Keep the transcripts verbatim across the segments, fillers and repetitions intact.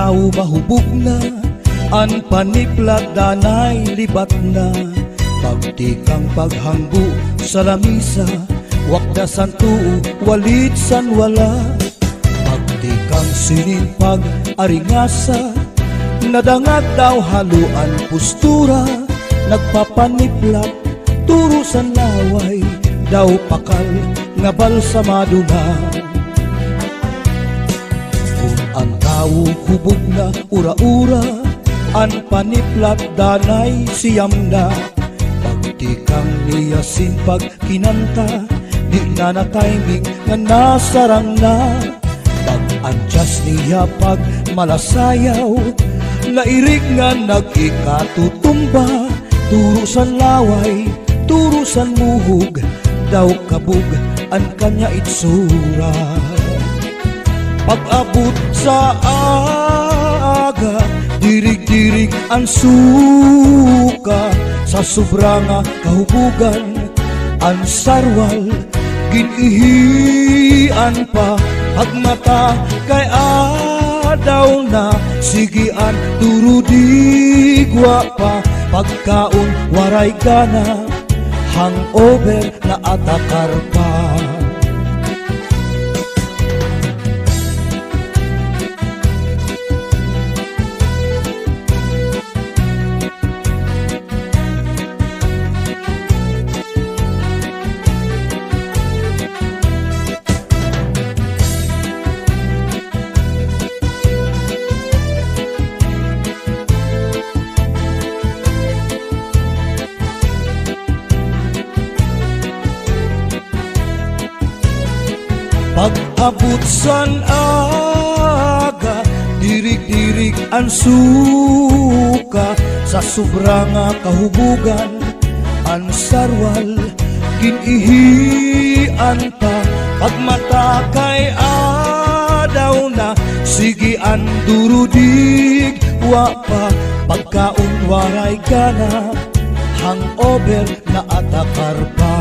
Aw mahubog na, an paniplat danay libat na. Pagtikang paghangbo sa lamisa, wakda san tuo, walit san wala. Pagtikang sinin pag-aringasa, nadangat daw halo an postura, nagpapaniplat, turo san laway, daw pakal nga balsamado na. Kun an tawo hubog na, ura-ura, an paniplat danay siyam na. Pagtikang niya sin pagkinanta, di na na-timing nga nasarang na. Pag-adjust niya pagmalasayaw, nairig nga nag-ikatutumba, turo san laway, turo san muhog, daw kabog an kanya itsura. Pag-abot sa aga, dirig-dirig an suka, sa sobra nga kahubogan, an sarwal, gin-ihian pa. Pagmata kay adaw na, sige an durudig, wa pa. Pagkaon waray gana, hangover, naatakar pa. Pag-abot san aga, dirig-dirig an suka, sa sobra nga kahubogan, an sarwal, gin-ihian pa. Pagmata kay adaw na, sige an durudig, wa pa. Pagkaon waray gana, hangover, naatakar pa.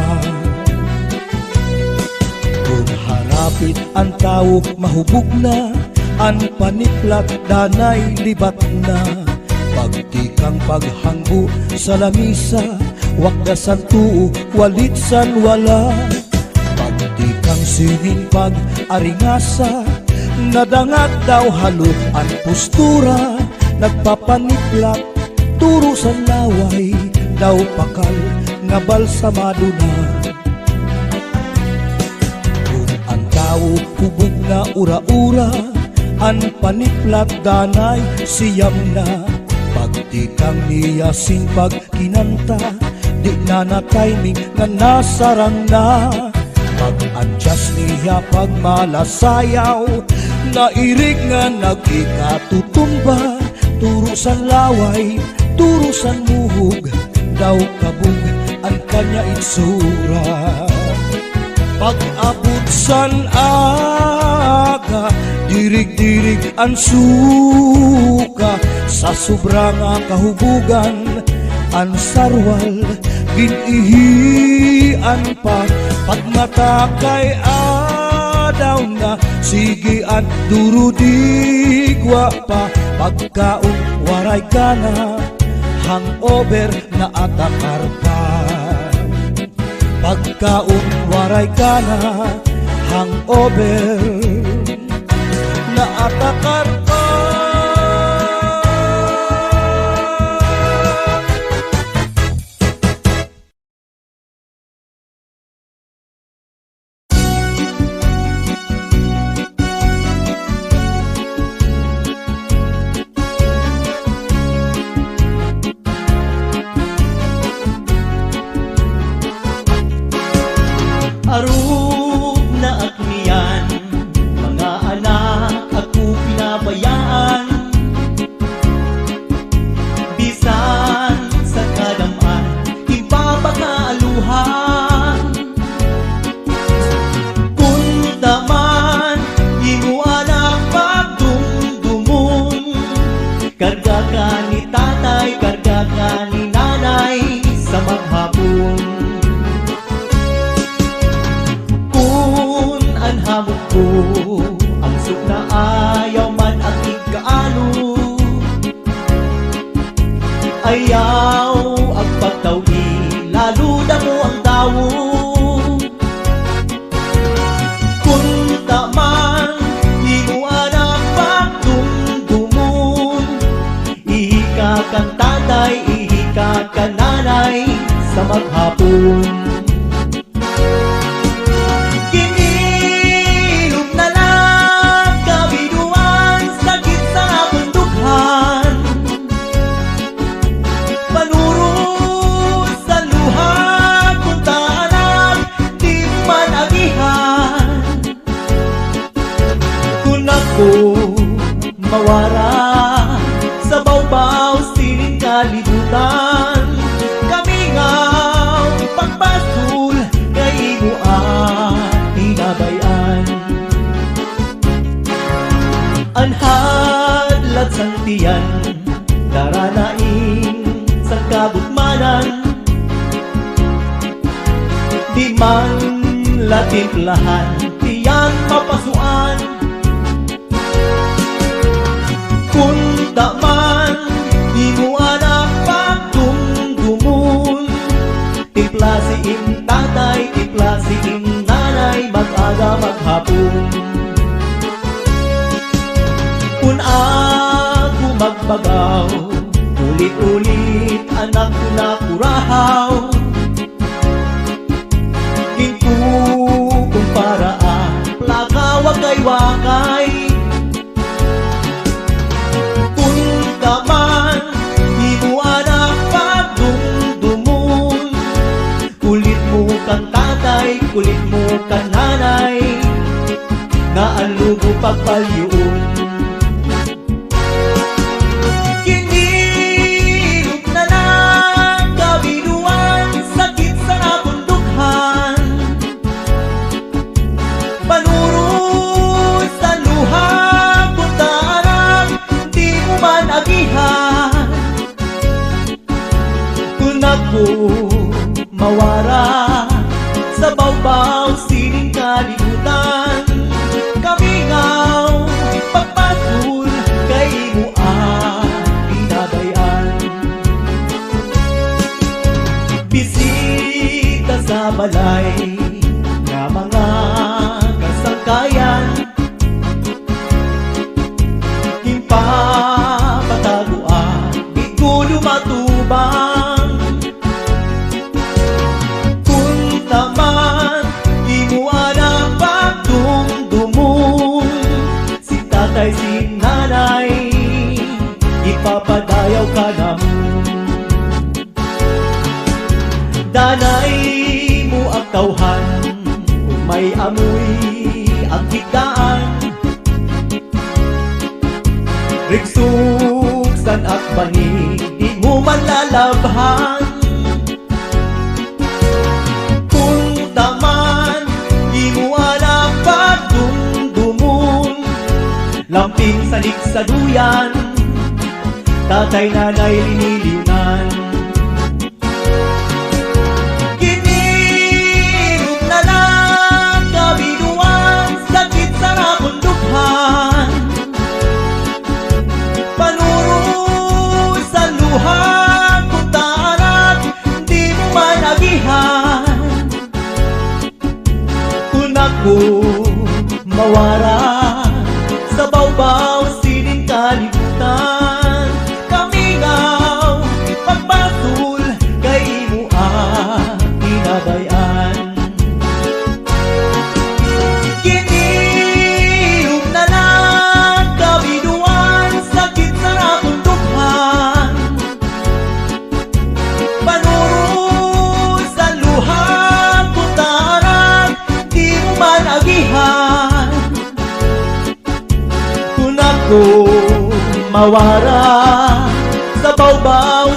Kun harapit an tawo mahubog na, an paniplat danay libat na. Pagtikang paghangbo sa lamisa, wakda san tuo, walit san wala. Pagtikang sinin pag-aringasa, nadangat daw halo an postura, nagpapaniplat, turo san laway, daw pakal nga balsamado na. Kun an tawo hubog na, ura-ura, an paniplat danay siyam na. Pagtikang niya sin pagkinanta, di na na-timing nga nasarang na. Pag-adjust niya pagmalasayaw, nairig nga nag-ikatutumba, turo san laway, turo san muhog, daw kabog an kanya itsura. Pag-abot san aga, dirig-dirig an suka, sa sobra nga kahubogan, an sarwal, gin-ihian pa. Pagmata kay adaw na, sige an durudig, wa pa. Pagkaon waray gana, hangover, naatakar pa. Pagkaon waray gana, hangover, naatakar pa. Arog na ak niyan, mga anak ako pinabayaan. Bisan sa kadam-an, ipapakaaluhan. Kunta man, imo anak pagdumdumon. Karga ka ni tatay, karga ka ni nanay sa maghapon. Kun an hamot ko, ang sukna ayaw man ak igkaano. Ayaw agpagtaw-i, lalo damo an tawo. Kunta man imo anak pagdumdumon, ihi ka kan tatay, ihi ka kan nanay sa maghapon. Gin-ilob na la ka binuang sakit sa akon dughan. Panuros an luha, kunta anak, di mo man agihan. Kon ako mawara sa bawbaw sining kalibutan, kamingaw pagbasol kay imo an pinabay-an. An hadlat san tiyan, dara na in san kagutmanan. Di man la timplahan, tiyan mapasuan. Kunta man imo anak pagdumdumon, timpla si im tatay, timpla si im nanay, mag-aga, maghapon. Kon ako magbagaw, ulit-ulit anak ko nakurahaw. Ginkukumpara an plaka wakay-wakay. Kunta man imo anak pagdumdumon, kulit mo kan tatay, kulit mo kan nanay, nga an lugo pagpalyoon. Gin-ilob na la ka binuang sakit sa akon dughan. Panuros an luha, kunta anak, di mo man agihan. Kon ako mawara sa bawbaw sining kalibutan, kamingaw pagbasol kay imo an pinabay-an. Bisita sa balay nga mga kasangkayan, ginpapatago an di ko lumatubang. Kunta man imo anak pagdumdumon, si tatay, si nanay, ipapadayaw ka namon. Danay mo agtawhan, kon may amoy an kidaan. Rigsog san akbani, di mo man lalabhan. Kunta man imo anak pagdumdumon, lamping sanig sa duyan, tatay, nanay, liniliwnan. Gin-ilob na la ka binuang sakit sa akon dughan. Panuros an luha, kunta anak, di mo man agihan. Kon ako mawara sa bawbaw sining kalibutan, kamingaw pagbasol kay imo an pinabay-an. Gin-ilob na la ka binuang sakit sa akon dughan. Panuros an luha, kunta anak, di mo man agihan. Kon ako mawara sa bawbaw